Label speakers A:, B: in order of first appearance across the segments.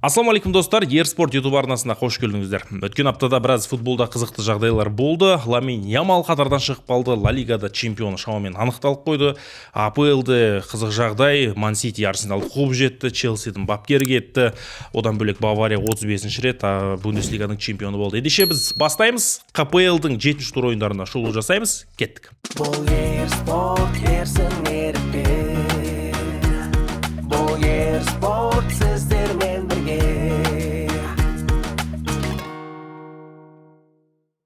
A: Ассалаумағалейкум, достар! Ерспорт YouTube арнасына қош келдіңіздер. Өткен аптада біраз футболда қызықты жағдайлар болды. Ламин Ямал қатардан шығып қалды. Ла Лигада чемпионы шамамен анықталып қойды. АПЛ-де қызық жағдай: Ман Сити Арсеналды қуып жетті, Челсидің бапкері кетті. Одан бөлек Бавария 35 рет Бундеслиганың чемпионы болды. Ендеше біз бастаймыз. ҚПЛ-дың жетінші тур ойындарына шолу жасаймыз. Кеттік.
B: Бұл Ерспорт, ерсін ерікпен. Бұл Ерспорт сіздермен бірге.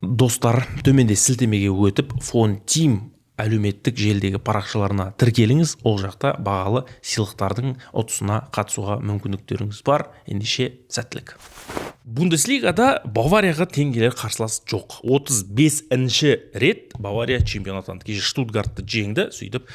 A: Достар, төменде сілтемеге өтіп, Фон Тим әлеуметтік желідегі парақшаларына тіркеліңіз. Ол жақта бағалы сыйлықтардың ұтысына қатысуға мүмкіндіктеріңіз бар. Ендеше сәттілік! Бундеслигада Баварияға тең келер қарсылас жоқ. 35-ші рет Бавария чемпион атанды. Кеше Штутгартты жеңді, сөйтіп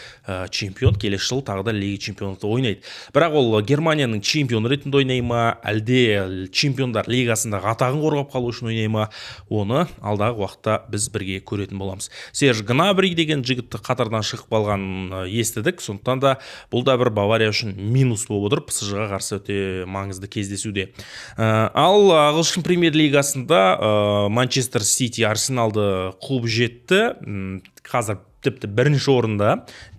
A: чемпион. Келесі жылы тағы да Лига чемпионатында ойнайды. Бірақ ол Германияның чемпионы ретінде ойнай ма, әлде Чемпиондар лигасындағы атағын қорғап қалу үшін ойнай ма, оны алдағы уақытта біз бірге көретін боламыз. Серж Гнабри деген жігітті қатардан шығып қалғанын естідік, сондықтан да бұл да бір Бавария үшін минус болып отыр ПСЖ-ға қарсы өте маңызды кездесуде. Ал ағылшын премьер лигасында Манчестер Сити Арсеналды қуып жетті. Қазір тіпті бірінші орында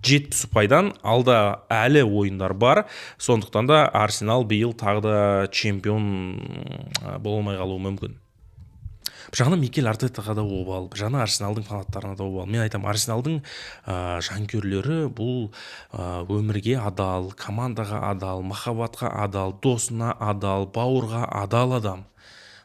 A: 70 ұпайдан. Алда әлі ойындар бар, сондықтан да Арсенал биыл тағы да чемпион бола алмай қалуы мүмкін. Бір жағынан Микель Артетаға да обал, бір жағынан Арсеналдың фанаттарына да обал. Мен айтамын, Арсеналдың жанкүйерлері бұл өмірге адал, командаға адал, махаббатқа адал, досына адал, бауырға адал адам.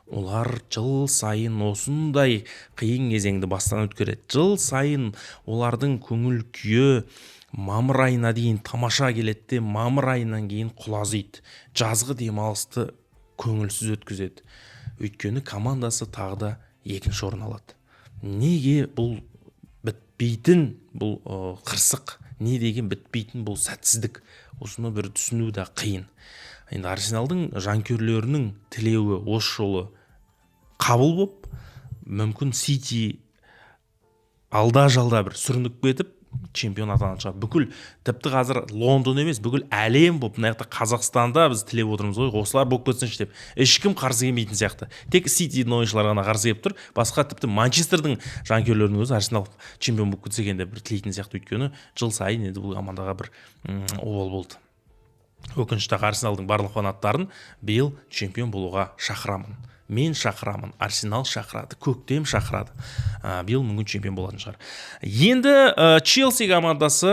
A: Олар жыл сайын осындай қиын кезеңді бастан өткереді. Жыл сайын олардың көңіл күйі мамыр айына дейін тамаша келеді де, мамыр айынан кейін құлазиды, жазғы демалысты көңілсіз өткізеді, өйткені командасы тағы да екінші орын алады. Неге бұл бітпейтін бұл қырсық, не деген бітпейтін бұл сәтсіздік? Осыны бір түсіну де қиын. Енді Арсеналдың жанкүйерлерінің тілеуі осы жолы қабыл болып, мүмкін, Сити алда жалда бір сүрініп кетіп, чемпион атанатын шығар. Бүкіл, тіпті қазір Лондон емес, бүкіл әлем болып, мына жақта Қазақстанда біз тілеп отырмыз ғой, осылар болып кетсінші деп. Ешкім қарсы келмейтін сияқты, тек Ситидің ойыншылары ғана қарсы келіп тұр. Басқа тіпті Манчестердің жанкүйерлерінің өзі Арсенал чемпион болып кетсе екен деп бір тілейтін сияқты, өйткені жыл сайын енді бұл командаға бір обал болды. Өкінішті ақ, Арсеналдың барлық фанаттарын биыл чемпион болуға шақырамын. Мен шақырамын, Арсенал шақырады, көктем шақырады. Биыл мүмкін чемпион болатын шығар. Енді Челси командасы,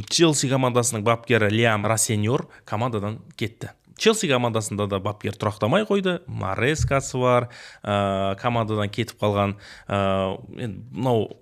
A: Челси командасының бапкері Лиам Росеньор командадан кетті. Челси командасында да бапкер тұрақтамай қойды. Марескасы бар, командадан кетіп қалған. Енді мынау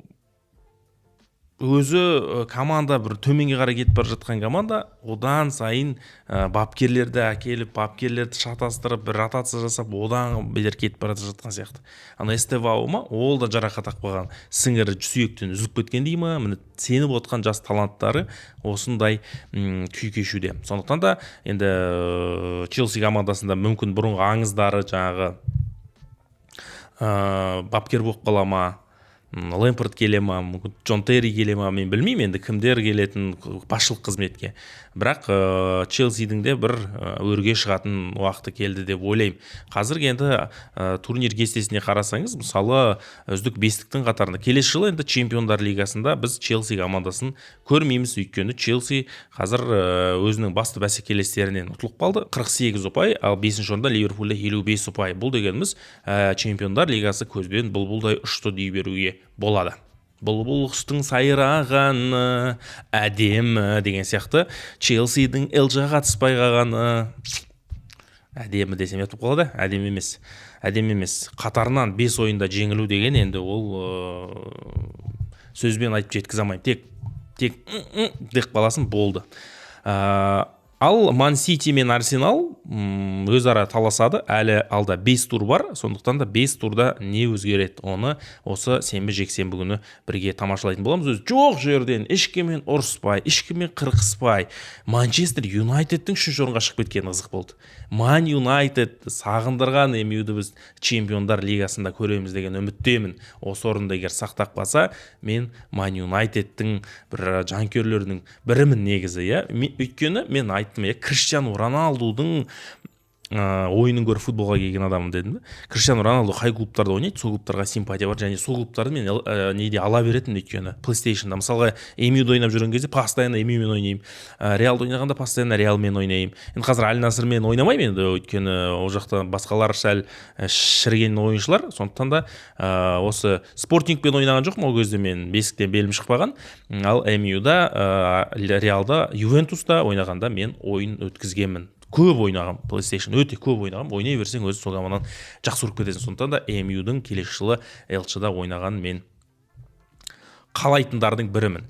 A: өзі команда бір төменге қарай кетіп бара жатқан команда, одан сайын бапкерлерді әкеліп, бапкерлерді шатастырып, бір ротация жасап, одан бетер кетіп бара жатқан сияқты. Ана Эстевао ма, ол да жарақат алып қалған, сіңірі сүйектен үзіліп кеткен дей ма. Міне, сеніп отқан жас таланттары осындай күй кешуде. Сондықтан да енді Челси командасында мүмкін бұрынғы аңыздары жаңағы бапкер болып қала ма, Лэмпард келе ма, мүмкін, Джон Терри келе ма, мен білмеймін енді кімдер келетін басшылық қызметке. Бірақ Челсидің де бір өрге шығатын уақыты келді деп ойлаймын. Қазіргі енді турнир кестесіне қарасаңыз, мысалы, үздік бестіктің қатарында. Келесі жылы енді Чемпиондар лигасында біз Челси командасын көрмейміз, өйткені Челси қазір өзінің басты бәсекелестерінен ұтылып қалды, 48 ұпай, ал бесінші орында Ливерпульде 55 ұпай. Бұл дегеніміз Чемпиондар лигасы көзден бұлбұлдай ұшты дей беруге болады. Бұлбұл құстың сайрағаны әдемі деген сияқты, Челсидің ЛЖ қатыспай қалғаны әдемі десем, ұят болып қалады. Әдемі емес, әдемі емес. Қатарынан бес ойында жеңілу деген енді ол сөзбен айтып жеткізе алмаймын, тек деп қаласың, болды. Ал Ман Сити мен Арсенал өзара таласады. Әлі алда 5 тур бар, сондықтан да 5 турда не өзгереді, оны осы сенбі, жексенбі күні бірге тамашалайтын боламыз. Өзі жоқ жерден ешкіммен ұрыспай, ешкіммен қырқыспай Манчестер Юнайтедтің үшінші орынға шығып кеткені қызық болды. Ман Юнайтед сағындырған МЮ-ді біз Чемпиондар лигасында көреміз деген үміттемін. Осы орынды егер сақтап қалса, мен Ман Юнайтедтің бір жанкүйерлерінің бірімін негізі, иә. Өйткені мен айттым, иә, Криштиану Роналдудың Ойынын көріп футболға келген адаммын дедім да. Криштиану Роналду қай клубтарда ойнайды, сол клубтарға симпатия бар және сол клубтарды мен неде ала беретінмін. Өйткені PlayStationда, мысалға, МЮда ойнап жүрген кезде постоянно МЮмен ойнаймын, Реалда ойнағанда постоянно Реалмен ойнаймын. Енді қазір Аль Насрмен ойнамаймын енді, өйткені ол жақта басқалар сәл шіріген ойыншылар. Сондықтан да осы Спортингпен ойнаған жоқпын, ол кезде мен бесіктен белім шықпаған. Ал МЮда, Реалда, Ювентуста ойнағанда мен ойын өткізгенмін. Көп ойнағанмын, PlayStation өте көп ойнағанмын. Ойнай берсең, өзі сол команданы жақсы көріп кетесің. Сондықтан да МЮдың келесі жылы ЛЧда ойнағанын мен қалайтындардың бірімін.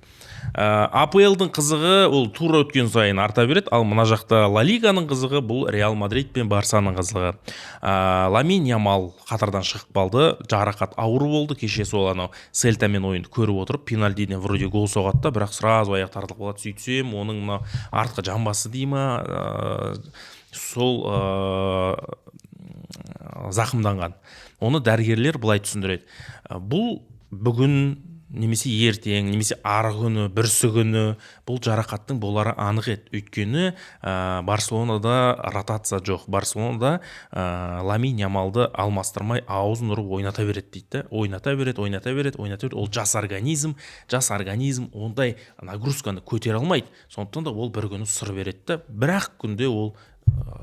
A: АПЛдың қызығы ол тур өткен сайын арта береді. Ал мына жақта Ла Лиганың қызығы бұл Реал Мадрид пен Барсаның қызығы. Ламин Ямал қатардан шығып қалды, жарақат ауыр болды. Кеше сол анау Сельтамен ойынды көріп отырып, пенальтиден вроде гол соғады да, бірақ сразу аяқ тартылып қалады. Сөйтсем, оның мына артқы жамбасы дей ма, сол зақымданған. Оны дәрігерлер былай түсіндіреді: бұл бүгін немесе ертең, немесе арғы күні, бүрсі күні бұл жарақаттың болары анық еді. Өйткені Барселонада ротация жоқ. Барселонада Ламин Ямалды алмастырмай, аузын ұрып ойната береді дейді да. Ойната береді, ойната береді, ойната береді. Ол жас организм, жас организм ондай нагрузканы көтере алмайды. Сондықтан да ол бір күні сыр береді да, бір ақ күнде ол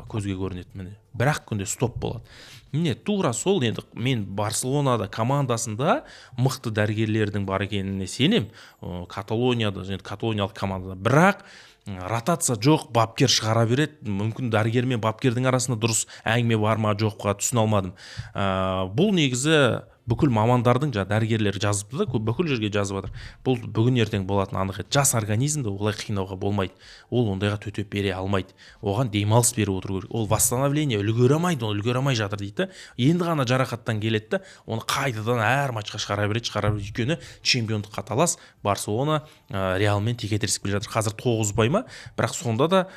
A: көзге көрінеді. Міне, бір ақ күнде стоп болады. Міне, тура сол. Енді мен Барселонада командасында мықты дәрігерлердің бар екеніне сенем. Каталонияда енді, каталониялық командада, бірақ ротация жоқ, бапкер шығара береді. Мүмкін, дәрігер мен бапкердің арасында дұрыс әңгіме бар ма, жоқ па, түсіне алмадым. Бұл негізі бүкіл мамандардың, жаңағы дәрігерлер жазыпты да, бүкіл жерге жазып жатыр. Бұл бүгін ертең болатын анық еді. Жас организмді олай қинауға болмайды, ол ондайға төтеп бере алмайды. Оған демалыс беріп отыру керек, ол восстановление үлгере алмайды, ол үлгере алмай жатыр дейді да. Енді ғана жарақаттан келеді да, оны қайтадан әр матчқа шығара береді, шығара береді. Өйткені чемпиондыққа талас Барселона Реалмен текетіресіп келе жатыр. Қазір 9 ұпай ма, бірақ сонда да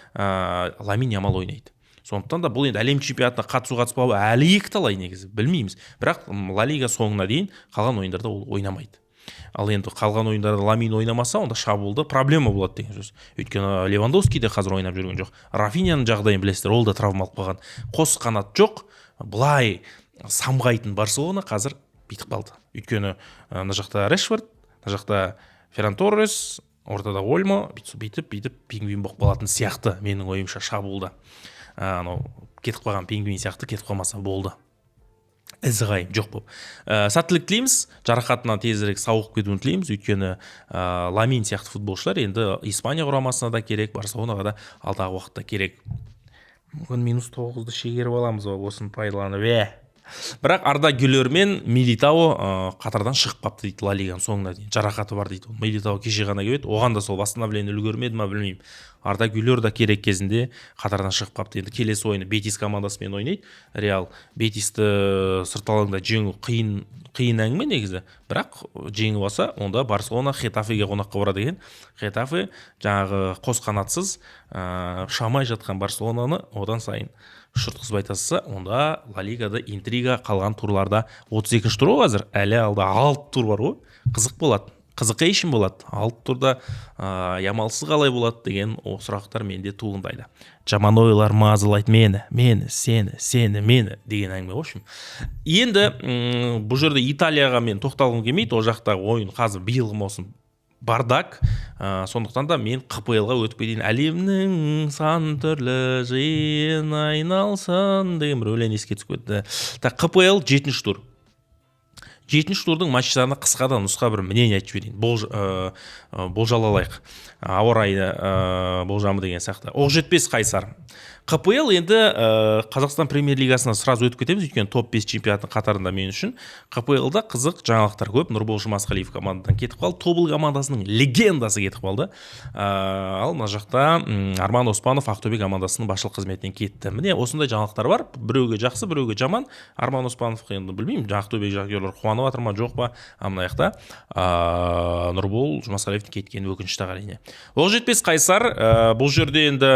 A: Ламин Ямал ойнайды. Сондықтан да бұл енді әлем чемпионатына қатысу қатыспауы әлі екіталай негізі, білмейміз. Бірақ Ла Лига соңына дейін қалған ойындарда ол ойнамайды. Ал енді қалған ойындарда Ламин ойнамаса, онда шабуылда проблема болады деген сөз. Өйткені Левандовский де қазір ойнап жүрген жоқ. Рафиняның жағдайын білесіздер, ол да травма алып қалған. Қос қанат жоқ, былай самғайтын Барселона қазір бүйтіп қалды. Өйткені мына жақта Решфорд, мына жақта Ферран Торрес, ортада Ольмо, бүйтіп бүйтіп пингвин болып қалатын сияқты менің ойымша шабуылда. Анау кетіп қалған пингвин сияқты кетіп қалмаса болды, ізі ғайым жоқ болып. Сәттілік тілейміз, жарақатынан тезірек сауығып кетуін тілейміз. Өйткені Ламин сияқты футболшылар енді Испания құрамасына да керек, Барселонаға да алдағы уақытта керек. Мүмкін, минус 9-ды шегеріп аламыз ба осыны пайдаланып, е? Бірақ Арда Гүлер мен Милитао қатардан шығып қалыпты дейді, Ла Лиганың соңына дейін жарақаты бар дейді. Милитао кеше ғана келіп еді, оған да сол восстановление үлгермеді ма, білмеймін. Арда Гүлер да керек кезінде қатардан шығып қалыпты. Енді келесі ойыны Бетис командасымен ойнайды Реал. Бетисті сырт алаңда жеңу қиын, қиын әңгіме негізі. Бірақ жеңіп алса, онда Барселона Хетафеге қонаққа барады екен. Хетафе жаңағы қос қанатсыз ұшамай жатқан Барселонаны одан сайын ұшыртқызбай тастаса, онда Ла Лигада интрига қалған турларда. 32-тур ғой қазір, әлі алда алты тур бар ғой. Қызық болады, қызықейшн болады. Алты турда Ямалсыз қалай болады деген о сұрақтар менде туындайды. Жаман ойлар мазалайды мені, мені, сені, сені, мені деген әңгіме. В общем, енді бұл жерде Италияға мен тоқталғым келмейді, ол жақта ойын қазір биылғы маусым бардак. Сондықтан да мен ҚПЛ-ға өтіп кетейін. Әлемнің сан түрлі жиын айналсын деген бір өлең еске түсіп кетті. Так, ҚПЛ, жетінші тур. Жетінші турдың матчтарына қысқа да нұсқа бір мнение айтып жіберейін. Болжал алайық, ауа райы болжамы деген сияқты. Оқжетпес, Қайсар. ҚПЛ енді Қазақстан премьер лигасына сразу өтіп кетеміз, өйткені топ 5 чемпионаттың қатарында мен үшін. ҚПЛда қызық жаңалықтар көп. Нұрбол Жұмасқалиев командадан кетіп қалды, Тобыл командасының легендасы кетіп қалды. Ал мына жақта Арман Оспанов Ақтөбе командасының басшылық қызметінен кетті. Міне, осындай жаңалықтар бар. Біреуге жақсы, біреуге жаман. Арман Оспанов енді, білмеймін, Ақтөбе жанкүйерлер қуанып жатыр ма, жоқ па. А мына жақта Нұрбол Жұмасқалиевтің кеткені өкінішті, әрине. Оқжетпес, Қайсар. Бұл жерде енді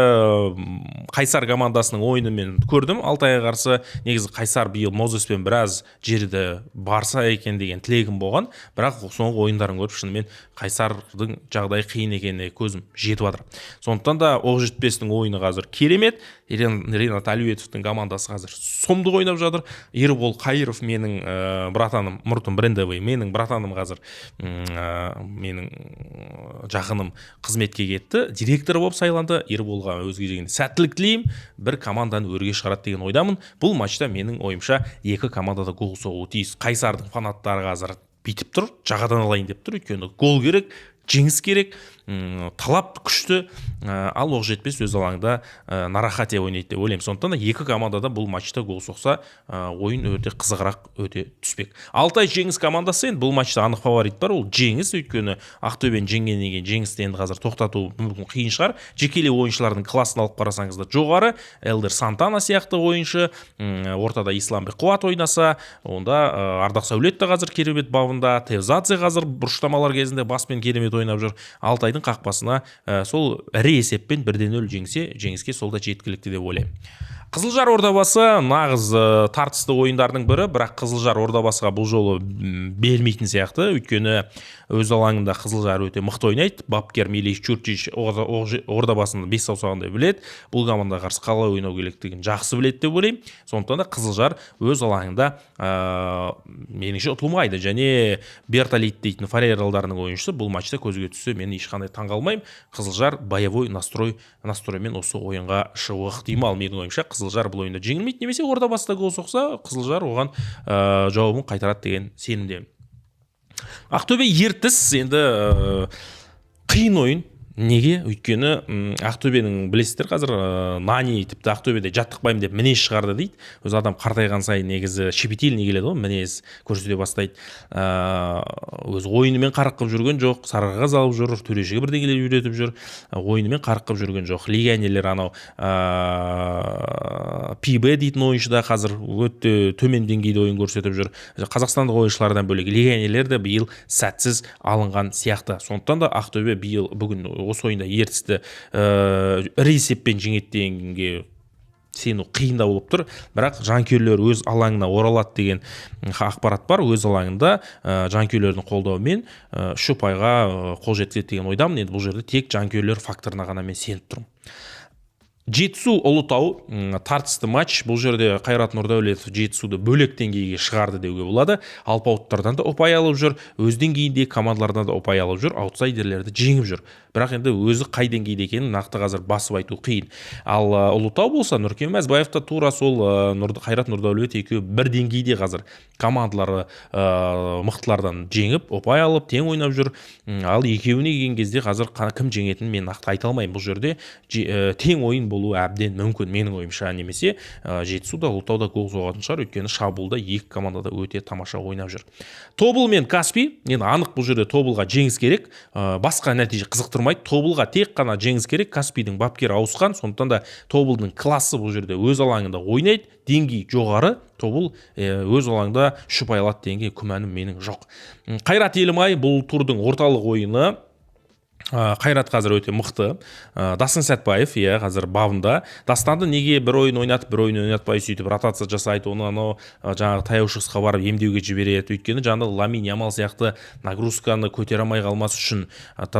A: Қайсар Қайсар командасының ойынын мен көрдім Алтайға қарсы. Негізі Қайсар биыл Мозеспен біраз жерді барса екен деген тілегім болған, бірақ соңғы ойындарын көріп, шынымен Қайсардың жағдайы қиын екеніне көзім жетіп жатыр. Сондықтан да Оқжетпестің ойыны қазір керемет. Ренат Әлеуетовтің командасы қазір сұмдық ойнап жатыр. Ербол Қайыров менің братаным, мұртым брендовый, менің братаным қазір, менің жақыным қызметке кетті, директор болып сайланды. Ерболға өз кезегінде сәттілік тілеймін, бір команданы өрге шығарады деген ойдамын. Бұл матчта, менің ойымша, екі команда да гол соғуы тиіс. Қайсардың фанаттары қазір бүйтіп тұр, жағадан алайын деп тұр, өйткені гол керек, жеңіс керек, талап күшті. Ал Оқжетпес өз алаңында на рахате ойнайды деп ойлаймын. Сондықтан да екі команда да бұл матчта гол соқса, ойын өте қызығырақ өте түспек. Алтай Жеңіс командасы, енді бұл матчта анық фаворит бар, ол Жеңіс, өйткені Ақтөбені жеңгеннен кейін Жеңісті енді қазір тоқтату мүмкін қиын шығар. Жекелей ойыншылардың классын алып қарасаңыз да жоғары. Элдер Сантана сияқты ойыншы, ортада Исламбек Қуат ойнаса, онда Ардақ Сәулет те қазір керемет бабында, Тевзадзе қазір бұрыштамалар кезінде баспен керемет ойнап жүр. Алтайдың қақпасына сол ірі есеппен 1-0 жеңсе, Жеңіске сол да жеткілікті деп ойлаймын. Қызылжар Ордабасы нағыз тартысты ойындардың бірі, бірақ Қызылжар Ордабасыға бұл жолы бермейтін сияқты, өйткені өз алаңында Қызылжар өте мықты ойнайды. Бапкер Милиш Чурчич Ордабасыны бес саусағындай біледі, бұл командаға қарсы қалай ойнау керектігін жақсы біледі деп ойлаймын. Сондықтан да Қызылжар өз алаңында, меніңше, ұтылмайды және Бертолит дейтін фарералдарының ойыншысы бұл матчта көзге түссе, мен ешқандай таңғалмаймын. Қызылжар боевой настроймен осы ойынға шығуы ықтимал. Менің ойымша, Қызылжар бұл ойында жеңілмейді немесе Ордабасыда гол соқса, Қызылжар оған жауабын қайтарады деген сенімдемін. Ақтөбе Ертіс енді қиын ойын. Неге? Өйткені Ақтөбенің, білесіздер, қазір Нани тіпті Ақтөбеде жаттықпаймын деп мінез шығарды дейді. Өзі адам қартайған сайын негізі щепетильный келеді ғой, мінез көрсете бастайды. Өзі ойынымен қарық қылып жүрген жоқ, сарыағаш алып жүр, төрешіге бірдеңелер үйретіп жүр, ойынымен қарық қылып жүрген жоқ. Легионерлер, анау Пибе дейтін ойыншы да қазір өте төмен деңгейде ойын көрсетіп жүр. Қазақстандық ойыншылардан бөлек легионерлер де биыл сәтсіз алынған сияқты. Сондықтан да Ақтөбе биыл бүгін осы ойында Ертісті ірі есеппен жеңеді дегенге сену қиындау болып тұр, бірақ жанкүйерлер өз алаңына оралады деген ақпарат бар. Өз алаңында жанкүйерлердің қолдауымен үш ұпайға қол жеткізеді деген ойдамын. Енді бұл жерде тек жанкүйерлер факторына ғана мен сеніп тұрмын. Жетісу Ұлытау тартысты матч. Бұл жерде Қайрат Нұрдәулетов Жетісуды бөлек деңгейге шығарды деуге болады. Алпауыттардан да ұпай алып жүр, өз деңгейіндегі командалардан да ұпай алып жүр, аутсайдерлерді жеңіп жүр, бірақ енді өзі қай деңгейде екенін нақты қазір басып айту қиын. Ал Ұлытау болса, Нұркен Мәзбаев та тура сол Қайрат Нұрдәулет екеуі бір деңгейде қазір. Командалары мықтылардан жеңіп, ұпай алып, тең ойнап жүр. Ал екеуіне келген кезде қазір кім жеңетінін мен нақты айта алмаймын. Бұл жерде тең ойын болуы әбден мүмкін, менің ойымша, немесе Жетісу да, Ұлытау да гол соғатын шығар, өйткені шабуылда екі команда да өте тамаша ойнап жүр. Тобыл мен Каспий, енді анық бұл жерде Тобылға жеңіс керек, басқа нәтиже қызықтырмайды. Тобылға тек қана жеңіс керек. Каспийдің бапкері ауысқан, сондықтан да Тобылдың классы бұл жерде өз алаңында ойнайды, деңгей жоғары. Тобыл өз алаңында үш ұпай алады дегенге күмәнім менің жоқ. Қайрат Елімай, бұл турдың орталық ойыны. Қайрат қазір өте мықты. Дастан Сәтбаев, иә, қазір бабында. Дастанды неге бір ойын ойнатып, бір ойын ойнатпай, сөйтіп ротация жасайды, оны анау жаңағы Таяу Шығысқа барып емдеуге жібереді? Өйткені жаңағы Ламин Ямал сияқты нагрузканы көтере алмай қалмас үшін,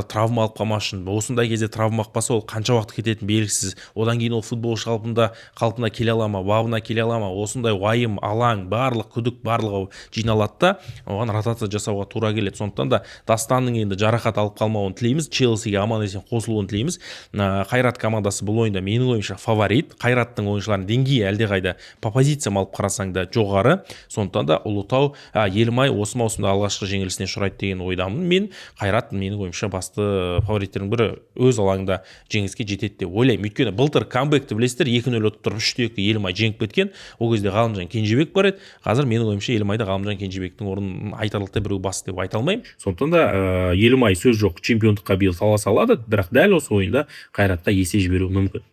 A: травма алып қалмас үшін. Осындай кезде травма алып қалса, ол қанша уақыт кететіні белгісіз. Одан кейін ол футболшы қалпына келе ала ма, бабына келе ала ма? Осындай уайым, алаң, барлық күдік, барлығы жиналады да, оған ротация жасауға тура келеді. Сондықтан да Дастанның енді жарақат алып қалмауын тілейміз, Челсиге аман есен қосылуын тілейміз. Қайрат командасы бұл ойында, менің ойымша, фаворит. Қайраттың ойыншыларының деңгейі әлдеқайда по позициям алып қарасаң да жоғары. Сондықтан да Ұлытау, Елімай осы маусымда алғашқы жеңілісіне ұшырайды деген ойдамын мен. Қайрат, менің ойымша, басты фавориттердің бірі, өз алаңында жеңіске жетеді деп ойлаймын. Өйткені былтыр камбэкті білесіздер, 2-0 ұтып тұрып, 3-2 Елімай жеңіп кеткен. Ол кезде Ғалымжан Кенжебек бар еді. Қазір, менің ойымша, Елімайда Ғалымжан Кенжебектің орнын айтарлықтай біреу басты деп айта алмаймын. Сондықтан да Елімай, сөз жоқ, чемпиондыққа биыл таласа алады, бірақ дәл осы ойында Қайратқа есе жіберуі мүмкін.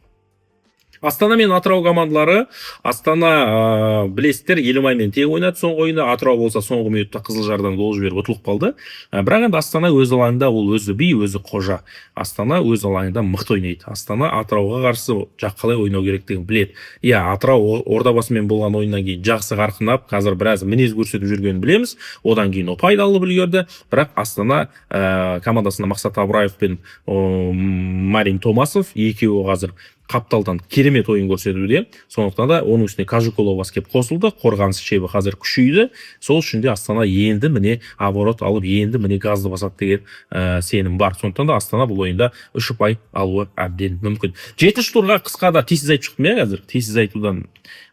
A: Астана мен Атырау командалары. Астана, білесіздер, Елімаймен тең ойнады соңғы ойында. Атырау болса, соңғы минутта Қызылжардан гол жіберіп, ұтылып қалды. Бірақ енді Астана өз алаңында ол өзі би, өзі қожа. Астана өз алаңында мықты ойнайды. Астана Атырауға қарсы қалай ойнау керектігін біледі. Иә, Атырау Ордабасымен болған ойыннан кейін жақсы қарқынап, қазір біраз мінез көрсетіп жүргенін білеміз. Одан кейін ұпай да алып үлгерді. Бірақ Астана командасында Мақсат Абраев пен Марин Томасов екеуі қазір қапталдан керемет ойын көрсетуде. Сондықтан да оның үстіне Кажуколовас келіп қосылды, қорғаныс шебі қазір күшейді. Сол үшін де Астана енді, міне, оборот алып, енді, міне, газды басады деген сенім бар. Сондықтан да Астана бұл ойында 3 ұпай алуы әбден мүмкін. Жетінші турға қысқа да тез айтып шықтым, иә. Қазір тез айтудан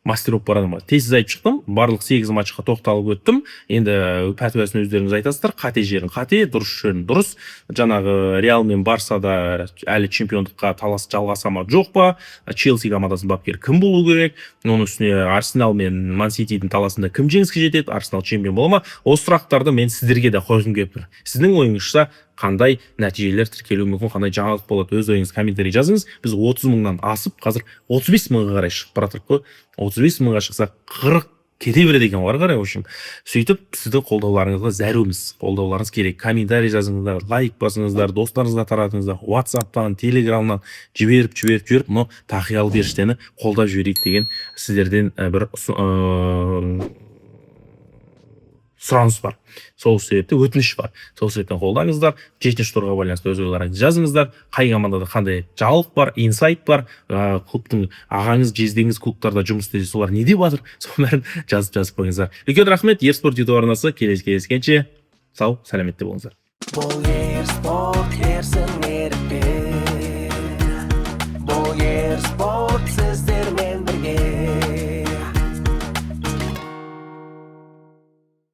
A: мастер болып бара жатырмын. Тез айтып шықтым, барлық сегіз матчқа тоқталып өттім. Енді пәтуасын өздеріңіз айтасыздар: қате жерін қате, дұрыс жерін дұрыс. Жаңағы Реал мен Барса да әлі чемпиондыққа талас жалғаса ма, жоқ па, Челси командасының бапкері кім болу керек, оның үстіне Арсенал мен Ман Ситидің таласында кім жеңіске жетеді, Арсенал чемпион бола ма, осы сұрақтарды мен сіздерге де қойғым келіп тұр. Сіздің ойыңызша, қандай нәтижелер тіркелуі мүмкін, қандай жаңалық болады? Өз ойыңыз комментарий жазыңыз. Біз 30 мыңнан асып, қазір 35 мыңға қарай шығып бара жатырмық қой. 35 мыңға шықсақ, 40 кете береді екен ғой ары қарай. В общем, сөйтіп сіздің қолдауларыңызға зәруміз, қолдауларыңыз керек. Комментарий жазыңыздар, лайк басыңыздар, достарыңызға таратыңыздар, Ватсаптан, Телеграмнан жіберіп, жіберіп, жіберіп, мынау тақиялы періштені қолдап жіберейік деген сіздерден бір сұраныс бар, сол себепті өтініш бар. Сол себептен қолдаңыздар. Жетінші турға байланысты өз ойларыңызды жазыңыздар: қай командада қандай жаңалық бар, инсайт бар, клубтың ағаңыз, жездеңіз клубтарда жұмыс істесе, солар не деп жатыр, соның бәрін жазып, жазып қойыңыздар. Үлкен рахмет. Ерспорт Ютуб арнасы. Келесі кездескенше сау сәлеметте болыңыздар.
B: Бұл Ерспорт, Ерсін.